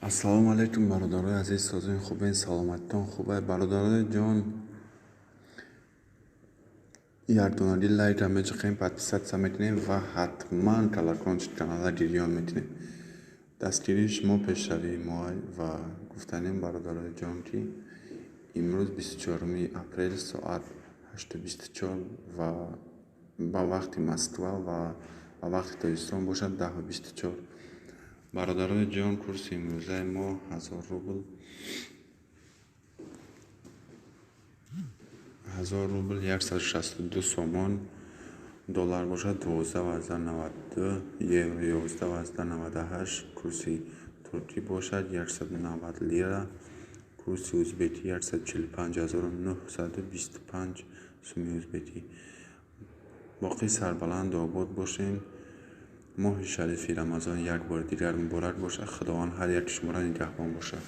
Ассалому алайкум, бародарои азиз, созои хубен, саломатитон хубай, бародарои ҷон. Якдонаги лайка мечиқем, подписаться мекунем ва ҳатман колокольчик канала гирён мекунем. Дастгирии шумо пешравии моай. Ва гуфтанем, бародарои ҷон, ки имрӯз 24 апрел, соат 8:24 ва ба вақти Москва ва ба вақти Тоҷикистон бошад 10:24. Бародарои ҷон, курси имрӯзаи мо 1000 рубл, 1000 рубл 162 сомон, доллар бошад 12,92, евро 11,98, курси туркӣ бошад 190 лира, курси узбекӣ 145 925 суми узбекӣ. Боқӣ сарбаланду обод бошем. Моҳи шарифи Рамазон як бори дигар муборак бошад. Худованд ҳар яки шуморо нигаҳбон бошад.